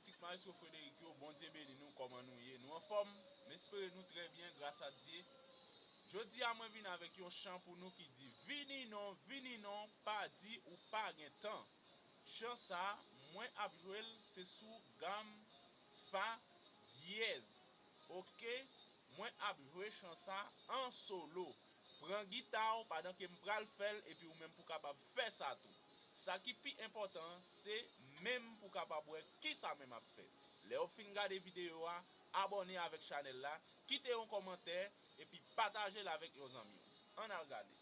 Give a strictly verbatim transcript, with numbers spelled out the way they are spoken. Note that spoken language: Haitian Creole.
Tik Maestro Frédéric yo, Bondye beni nou, kòman nou ye? Nou anfòm? M espere nou trè byen, gras a Dye. Jodi a, mwen vin avèk yon chan pou nou ki di: vini non, vini non, pa di ou pa gen tan. Chan sa, mwen ap jwe l, se sou gam fa dyèz. Oke? Mwen ap jwe chan sa an solo. Pran gita w pandan ke m pral fè l, epi ou menm pou kapab fè sa tou. Sa ki pi enpòtan, se menm pou kapab wè kisa menm ap fè. Lè w fin gade videyo a, abòne avèk chanèl la, kite yon kòmantè, epi pataje l avèk yon zanmi w. Ann al gade.